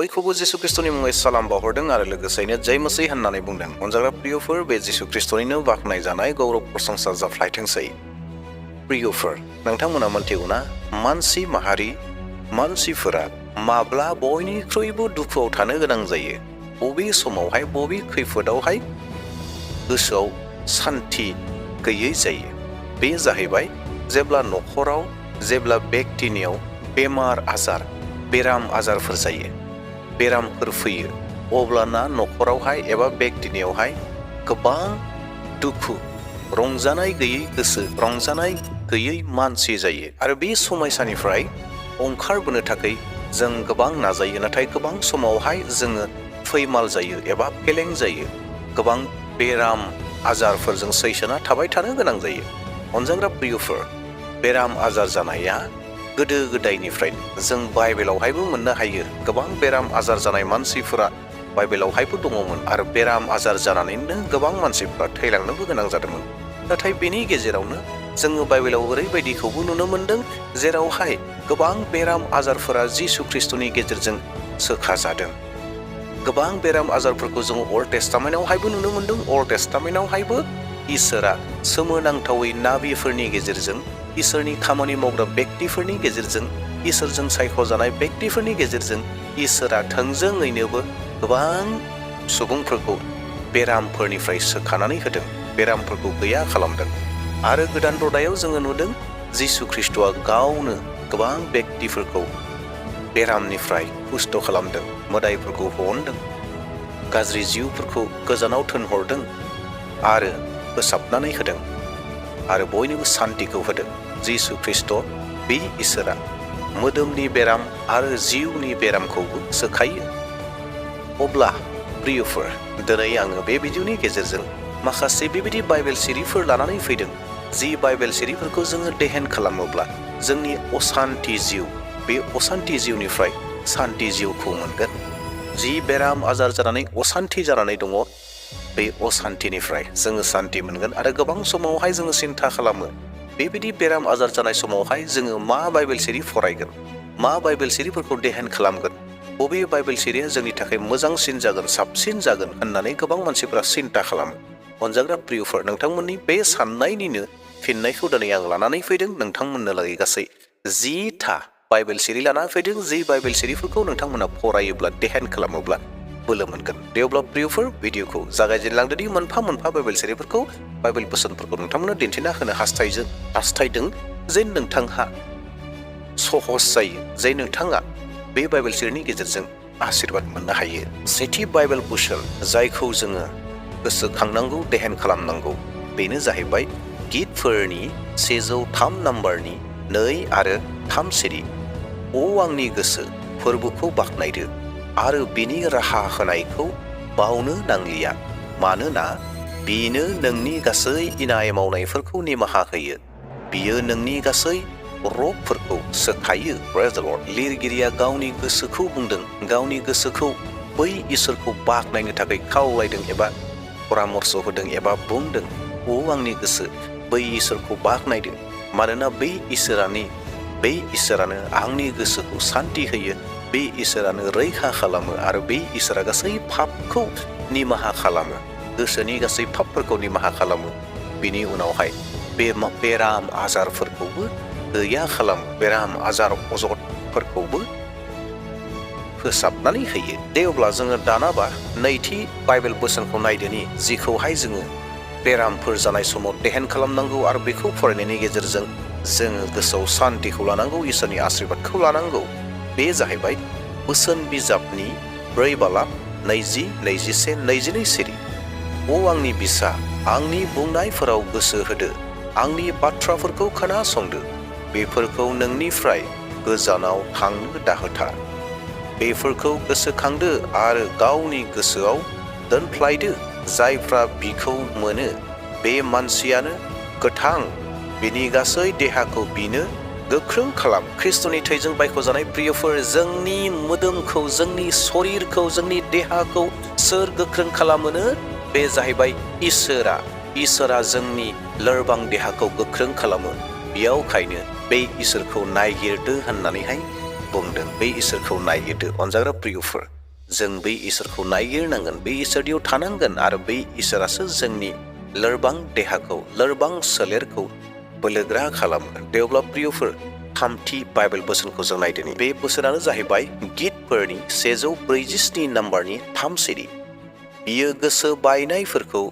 बयखौबो जिसु ख्रिस्टनि मुङै सालाम बावहरदों आरो लोगोसेनो जय मसीह होननानै बुंदों। अनजाग्रा प्रियफोर, बे जिसु ख्रिस्टनिनो बाख्नाय जानाय गौरव प्रशंसा जाफ्लायथोंसै। प्रियफोर, नोंथांमोना मोनथिगौना मानसि माहारि मानसिफोरा माब्ला बयनिख्रुइबो दुखुआव थानो गोनां जायो? बबे समावहाय बबे खैफोदावहाय गोसोआव सान्थि गैयै जायो? बे जाहैबाय जेब्ला न'खराव जेब्ला बेक्तिनियाव बेराम आजारफोर जायो, बेरामफोर फैयो, अब्लाना न'खरावहाय एबा बेक्तिनियावहाय गोबां दुखु, रंजानाय गैयै गोसो, रंजानाय गैयै मानसि जायो। आरो बे समयसानिफ्राय ओंखारबोनो थाखाय जों गोबां नाजायो, नाथाय गोबां समावहाय जोङो फैमाल जायो एबा फेलें जायो। गोबां बेराम आजारफोरजों सैसोना थाबाय थानो गोनां जायो। अनजाग्रा प्रियफोर, बेराम आजार जानाया गोदो गोदायनिफ्रायनो जों बाइबेलावहायबो मोननो हायो। गोबां बेराम आजार जानाय मानसिफोरा बाइबेलावहायबो दङमोन आरो बेराम आजार जानानैनो गोबां मानसिफ्रा थैलांनोबो गोनां जादोंमोन। नाथाय बेनि गेजेरावनो जोङो बाइबेलाव ओरैबायदिखौबो नुनो मोनदों जेरावहाय गोबां बेराम आजारफोरा जिसु ख्रिस्टनि गेजेरजों सोखाजादों। गोबां बेराम आजारफोरखौ जोङो अल्ड टेस्टामेन्टआवहायबो नुनो मोनदों। अल्ड टेस्टामेन्टआवहायबो इसोरा सोमोनांथावै नाबिफोरनि गेजेरजों, इसोरनि खामानि मावग्रा बेक्तिफोरनि गेजेरजों, इसोरजों सायख'जानाय बेक्तिफोरनि गेजेरजों इसोरा थोंजोङैनोबो गोबां सुबुंफोरखौ बेरामफोरनिफ्राय सोखानानै होदों, बेरामफोरखौ गैया खालामदों। आरो गोदान रदायाव जोङो नुदों जिसु ख्रिस्ट'आ गावनो गोबां बेक्तिफोरखौ बेरामनिफ्राय हुस्थ' खालामदों, मोदायफोरखौ होनदों, गाज्रि जिउफोरखौ गोजानाव थोनहरदों आरो फोसाबनानै होदों आरो बयनोबो सान्तिखौ होदों। जिसु ख्रिस्ट' बे इसोरा मोदोमनि बेराम आरो जिउनि बेरामखौबो सोखायो। अब्ला प्रियफोर, दिनै आङो बे भिडिअनि गेजेरजों माखासे बेबायदि बाइबेल सिरिफोर लानानै फैदों, जि बाइबेल सिरिफोरखौ जोङो देहेन खालामोब्ला जोंनि असान्ति जिउ, बे असान्ति जिउनिफ्राय सान्ति जिउखौ मोनगोन। जि बेराम आजार जानानै असान्ति जानानै दङ, बे असान्तिनिफ्राय जोङो सान्ति मोनगोन। आरो गोबां समावहाय जोङो सिन्था खालामो, बेबायदि बेराम आजार जानाय समावहाय जोङो मा बाइबेल सिरि फरायगोन, मा बाइबेल सिरिफोरखौ देहेन खालामगोन, बबे बाइबेल सिरिया जोंनि थाखाय मोजांसिन जागोन, साबसिन जागोन होननानै गोबां मानसिफोरा सिन्था खालामो। अनजाग्रा प्रियफोर, नोंथांमोननि बे साननायनिनो फिननायखौ दिनै आं लानानै फैदों। नोंथांमोननो लागै गासै 10था बाइबेल सिरि लाना फैदों। जि बाइबेल सिरिफोरखौ नोंथांमोना फरायोब्ला, देहेन खालामोब्ला बोलो मोनगोन। दे अब्ला प्रियफोर, भिडिअखौ जागायजेनलांदोनि मोनफा मोनफा बाइबेल सिरिफोरखौ, बाइबेल बोसोनफोरखौ नोंथांमोननो दिन्थिना होनो हास्थायदों जे नोंथांहा सहस जायो, जे नोंथाङा बे बाइबेल सिरिनि गेजेरजों आशीर्बाद मोननो हायो। सेथि बाइबेल बोसोन जायखौ जोङो गोसोखांनांगौ, देहेन खालामनांगौ, बेनो जाहैबाय गितफोरनि 103 नाम्बारनि 2 आरो 3 सिरि। ओ आंनि गोसो, फोरबोखौ बाख्नायदो आरो बिनि राहा होनायखौ बावनो नांलिया, मानोना बिनो नोंनि गासै इनाय मावनायफोरखौ निमाहा होयो, बियो नोंनि गासै रबफोरखौ सोखायो। प्रेज द लर्ड। लिरगिरिया गावनि गोसोखौ बुंदों, गावनि गोसोखौ बै इसोरखौ बाख्नायनो थाखाय खावलायदों एबा परामर्श होदों एबा बुंदों, ओ आंनि गोसो, बै इसोरखौ बाख्नायदो, मानोना बै इसोरानो आंनि गोसोखौ सान्ति होयो, बे इसोरानो रैखा खालामो आरो बे इसोरा गासै पापखौ निमाहा खालामो, गोसोनि गासै पापफोरखौ निमाहा खालामो। बिनि उनावहाय बे बेराम आजारफोरखौबो गैया खालामो, बेराम आजार अजदफोरखौबो फोसाबनानै होयो। दे अब्ला जोङो दानाबा नैथि बाइबेल बोसोनखौ नायदोनि, जिखौहाय जोङो बेरामफोर जानाय समाव देहेन खालामनांगौ आरो बेखौ फरायनायनि गेजेरजों जोङो गोसोआव सान्तिखौ लानांगौ, इसोरनि आशीर्बादखौ लानांगौ। बे जाहैबाय बोसोन बिजाबनि 4 बालाब 20, 21, 22 सिरि। ओ आंनि बिसा, आंनि बुंनायफोराव गोसो होदो, आंनि बाथ्राफोरखौ खोनासंदो, बेफोरखौ नोंनिफ्राय गोजानाव थांनो दाहोथार। बेफोरखौ गोसोखांदो आरो गावनि गोसोआव दोनफ्लायदो। जायफ्रा बिखौ मोनो, बे मानसियानो गोथां, बिनि गासै देहाखौ बिनो गोख्रों खालाम। ख्रिस्ट'नि थैजों बायख'जानाय प्रियफोर, जोंनि मोदोमखौ, जोंनि शरीरखौ, जोंनि देहाखौ सोर गोख्रों खालामोनो? बे जाहैबाय इसोरा जोंनि लोरबां देहाखौ गोख्रों खालामो। बेयावखायनो बे इसोरखौ नायगिरदो होननानैहाय बुंदों। बे इसोरखौ नायगिरदो। अनजाग्रा प्रियफोर, जों बै इसोरखौ नागिरनांगोन, बै इसोरनियाव थानांगोन आरो बै इसोरासो जोंनि लोरबां देहाखौ, लोरबां सोलेरखौ बोलोगोरा खालामो। दे अब्ला प्रियफोर, थामथि बाइबेल बोसोनखौ जों नायदिनि। बे बोसोनानो जाहैबाय गितफोरनि 147 नाम्बारनि 3 सिरि। बियो गोसो बायनायफोरखौ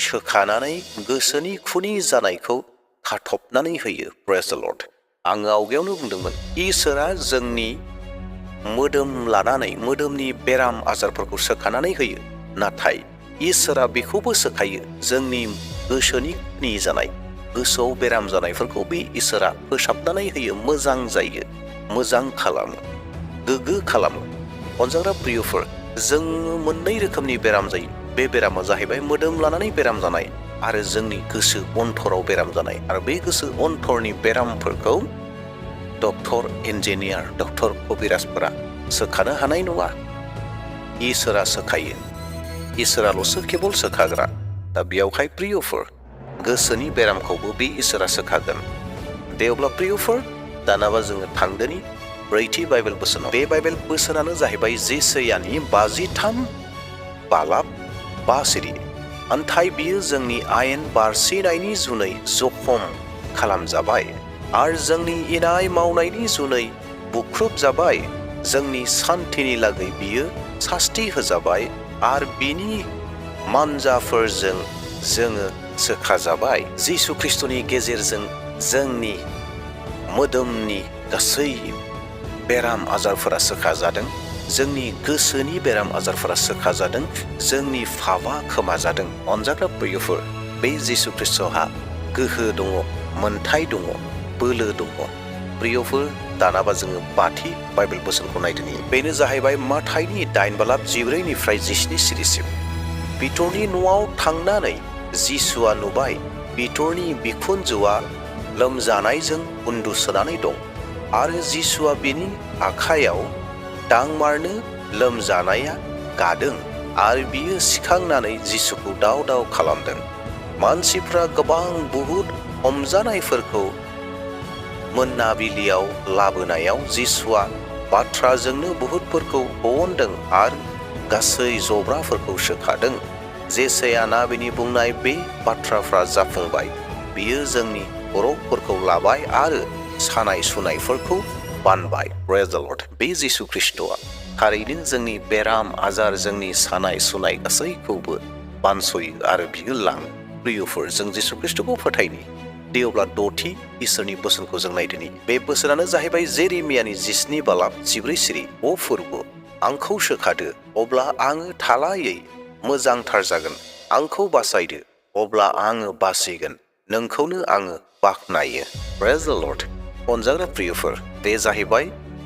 सोखानानै गोसोनि खुनि जानायखौ खाथबनानै होयो। प्रेज द लर्ड। आङो आवगायावनो बुंदोंमोन, इसोरा जोंनि मोदोम लानानै मोदोमनि बेराम आजारफोरखौ सोखानानै होयो, नाथाय इसोरा बेखौबो सोखायो जोंनि गोसोनि खुनि जानाय, गोसोआव बेराम जानायफोरखौ बे इसोरा फोसाबनानै होयो, मोजां जायो, मोजां खालामो, गोग्गो खालामो। अनजाग्रा प्रियफोर, जों मोननै रोखोमनि बेराम जायो। बे बेरामा जाहैबाय मोदोम लानानै बेराम जानाय आरो जोंनि गोसो अन्थराव बेराम जानाय। आरो बे गोसो अन्थरनि बेरामफोरखौ डक्टर, इन्जिनियार, डक्टर कबिराजफोरा सोखानो हानाय नङा। इसोरा सोखायो, इसोराल'सो केबल सोखाग्रा। दा बेयावहाय प्रियफोर, गोसोनि बेरामखौबो बे इसोरा सोखागोन। दे अब्ला प्रियफोर, दानाबा जोङो थांदोनि ब्रैथि बाइबेल बोसोनाव। बे बाइबेल बोसोनानो जाहैबाय जेसायानि 53 बालाब 5 सिरि। अन्थाय बियो जोंनि आयेन बारसिनायनि जुनै जखम खालामजाबाय आरो जोंनि इनाय मावनायनि जुनै बुख्रुब जाबाय। जोंनि सान्थिनि लागै बियो सास्ति होजाबाय आरो बिनि मानजाफोरजों जोङो सोखाजाबाय। जिसु ख्रिस्टनि गेजेरजों जोंनि मोदोमनि गासै बेराम आजारफोरा सोखाजादों, जोंनि गोसोनि बेराम आजारफोरा सोखाजादों, जोंनि फाबा खोमाजादों। अनजाग्रा प्रियफोर, बे जिसु ख्रिस्टहा गोहो दङ, मोन्थाय दङ, बोलो दङ। प्रियफोर, दानाबा जोङो बाथि बाइबेल बोसोनखौ नायदिनि। बेनो जाहैबाय माथाइनि 8 बालाब 14निफ्राय 17 सिरिसिम। बिथरनि न'आव थांनानै जिसुआ नुबाय बिथरनि बिखुनजोआ लोमजानायजों उन्दुसोनानै दं आरो जिसुआ बिनि आखायाव दांमारनो लोमजानाया गादों आरो बियो सिखांनानै जिसुखौ दाव दाव खालामदों। मानसिफ्रा गोबां बुहुद हमजानायफोरखौ मोनाबिलियाव लाबोनायाव जिसुआ बाथ्राजोंनो बुहुदफोरखौ बहनदों आरो गासै जब्राफोरखौ सोखादों। जेसाया नाबिनि बुंनाय बे बाथ्राफ्रा जाफुंबाय। बियो जोंनि खर'फोरखौ लाबाय आरो सानाय सुनायफोरखौ बानबाय। प्रेज द लर्ड। बे जिसु ख्रिस्टआ थारैनो जोंनि बेराम आजार, जोंनि सानाय सुनाय गासैखौबो बानस'यो आरो बियो लाङो। प्रियफोर, जों जिसु ख्रिस्टखौ फोथायनि। दे अब्ला द'थि इसोरनि बोसोनखौ जों नायदिनि। बे बोसोनानो जाहैबाय जेरेमियानि 17 बालाब 14 सिरि। अ फोरबो, आंखौ सोखादो, अब्ला आङो थालायै मोजांथार जागोन। आंखौ बासायदो, अब्ला आङो बासिगोन। नोंखौनो आङो बाख्नायो। प्रेज द लर्ड। अनजाग्रा प्रियफोर, बे जाहैबाय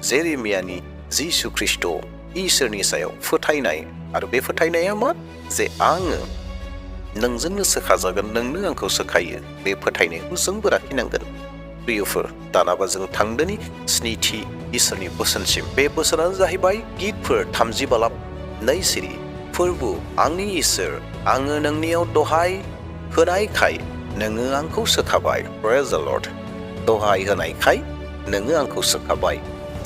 जेरेमियानि जिसु ख्रिस्ट इसोरनि सायाव फोथायनाय। आरो बे फोथायनाया मा? जे आङो नोंजोंनो सोखाजागोन, नोंनो आंखौ सोखायो। बे फोथायनायखौ जोंबो लाखिनांगोन। प्रियफोर, दानाबा जों थांदोनि स्निथि इसोरनि बोसोनसिम। बे बोसोनानो जाहैबाय गितफोर 30 बालाब 2 सिरि। फोरबो, आंनि इसोर, आङो नोंनियाव दहाय होनायखाय नोङो आंखौ सोखाबाय। प्रेज द लर्ड। दहाय होनायखाय नोङो आंखौ सोखाबाय।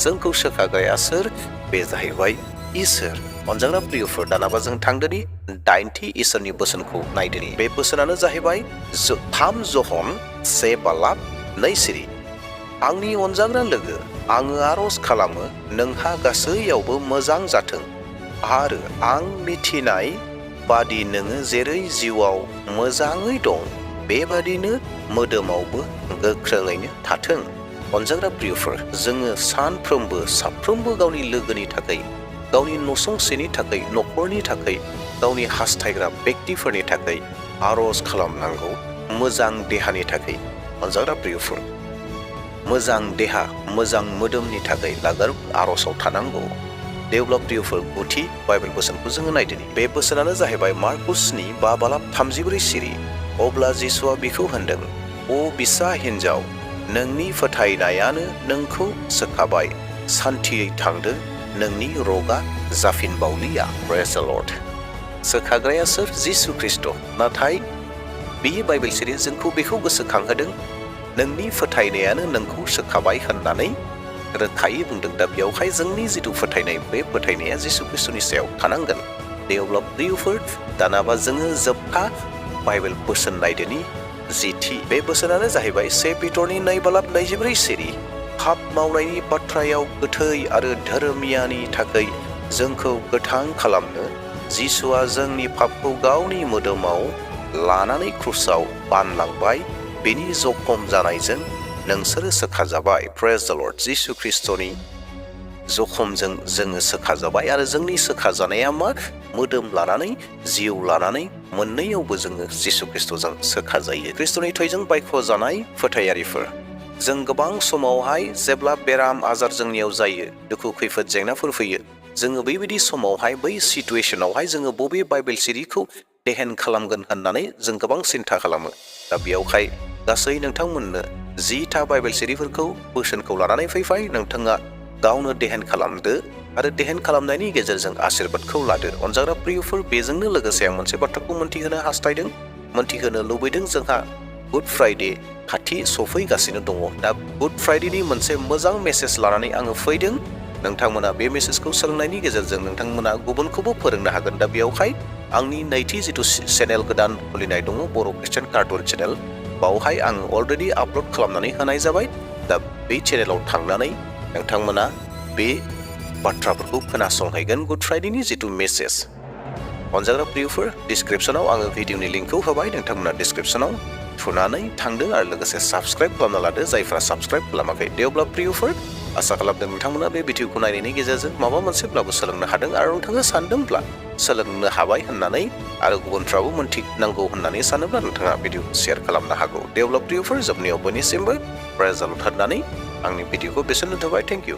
जोंखौ सोखाग्राया सोर? बे जाहैबाय इसोर। अनजाग्रा प्रियफोर, दानाबा जों थांदोनि 8थि इसोरनि बोसोनखौ नायदोनि। बे बोसोनानो जाहैबाय 3 जहन 1 बालाब 2 सिरि। आंनि अनजाग्रा लोगो, आङो आरज खालामो नोंहा गासैयावबो मोजां जाथों आरो आं मिथिनाय बादि नोङो जेरै जिउआव मोजाङै दं बेबादिनो मोदोमावबो गोख्रोङैनो थाथों। अनजाग्रा प्रियफोर, जोङो साफ्रोमबो गावनि लोगोनि थाखाय, गावनि नसुंसेनि थाखाय, न'खरनि थाखाय, गावनि हास्थायग्रा बेक्तिफोरनि थाखाय आरज खालामनांगौ, मोजां देहानि थाखाय। अनजाग्रा प्रियफोर, मोजां देहा, मोजां मोदोमनि थाखाय लागार आरजआव थानांगौ। दे अब्ला प्रियफोर, 9थि बाइबेल बोसोनखौ जोङो नायदिनि। बे बोसोनानो जाहैबाय मार्कुसनि 5 बालाब 34 सिरि। अब्ला जिसुआ बिखौ होनदों, अ बिसा हिन्जाव, नोंनि फोथायनायानो नोंखौ सोखाबाय। सान्थियै थांदो, नोंनि रगा जाफिनबावलिया। प्रेज द लर्ड। सोखाग्राया सोर? जिसु ख्रिस्ट। नाथाय बे बाइबेल सिरिया जोंखौ बेखौ गोसोखांहोदों, नोंनि फोथायनायानो नोंखौ सोखाबाय होननानै रोखायै बुंदों। दा बेयावहाय जोंनि जिथु फोथायनाय बे फोथायनाया जिसु ख्रिस्टनि सायाव थानांगोन। दे अब्ला प्रियफोर दानाबा जोङो जोबथा बाइबेल बोसोन नायदोनि जिथि बे बोसोनानो जाहैबाय 1 पिटरनि 2:24 सिरि पाप मावनायनि बाथ्रायाव गोथै आरो धोरोमियानि थाखाय जोंखौ गोथां खालामनो जिसुआ जोंनि पापखौ गावनि मोदोमाव लानानै क्रुसाव बानलांबाय। बेनि जखम जानायजों नोंसोरो सोखाजाबाय। प्रेज द लर्ड। जिसु ख्रिस्टनि जखमजों जोङो सोखाजाबाय आरो जोंनि सोखाजानाया मा? मोदोम लानानै जिउ लानानै मोननैयावबो जोङो जिसु ख्रिस्टजों सोखाजायो। ख्रिस्टनि थैजों बायख' जानाय फोथायारिफोर, जों गोबां समावहाय जेब्ला बेराम आजार जोंनियाव जायो, दुखु खैफोद जेंनाफोर फैयो, जोङो बेबायदि समावहाय बै सिटुएसनावहाय जोङो बबे बाइबेल सिरिखौ देहेन खालामगोन होननानै जों गोबां सिन्था खालामो। दा बेयावहाय गासै नोंथांमोननो 10टा बाइबेल सिरिफोरखौ बोसोनखौ लानानै फैबाय। नोंथाङा गावनो देहेन खालामदो आरो देहेन खालामनायनि गेजेरजों आशीर्बादखौ लादो। अनजाग्रा प्रियफोर, बेजोंनो लोगोसे आं मोनसे बाथ्राखौ मोनथिहोनो हास्थायदों, मोनथिहोनो लुबैदों। जोंहा गुड फ्राइडे खाथि सफैगासिनो दङ। दा गुड फ्राइडेनि मोनसे मोजां मेसेज लानानै आङो फैदों। नोंथांमोना बे मेसेजखौ सोलोंनायनि गेजेरजों नोंथांमोना गुबुनखौबो फोरोंनो हागोन। दा बेयावहाय आंनि नैथि जिथु चेनेल गोदान खुलिनाय दङ, बड' ख्रिस्टियान कार्टुन चेनेल, बावहाय आङो अलरेडि आपल'ड खालामनानै होनाय जाबाय। दा बे चेनेलाव थांनानै नोंथांमोना बे बाथ्राफोरखौ खोनासंहैगोन, गुड फ्राइडेनि जिथु मेसेज। अनजाग्रा प्रियफोर, डिसक्रिपसनाव आङो भिडिअनि लिंकखौ होबाय। नोंथांमोना डिसक्रिपसनाव थुनानै थांदो आरो लोगोसे साबस्क्राइब खालामना लादो जायफ्रा साबस्क्राइब खालामाखै। दे अब्ला प्रियफोर, आसा खालामदों नोंथांमोना बे भिडिअखौ नायनायनि गेजेरजों माबा मोनसेब्लाबो सोलोंनो हादों आरो नोंथाङा सानदोंब्ला सोलोंनो हाबाय होननानै आरो गुबुनफ्राबो मोनथिनांगौ होननानै सानोब्ला नोंथाङा भिडिअखौ शेयार खालामनो हागौ। दे अब्ला प्रियफोर, जोबनायाव बयनिसिमबो प्रेज द लर्ड होननानै आंनि भिडिअखौ बेसेन होथोबाय। Thank you.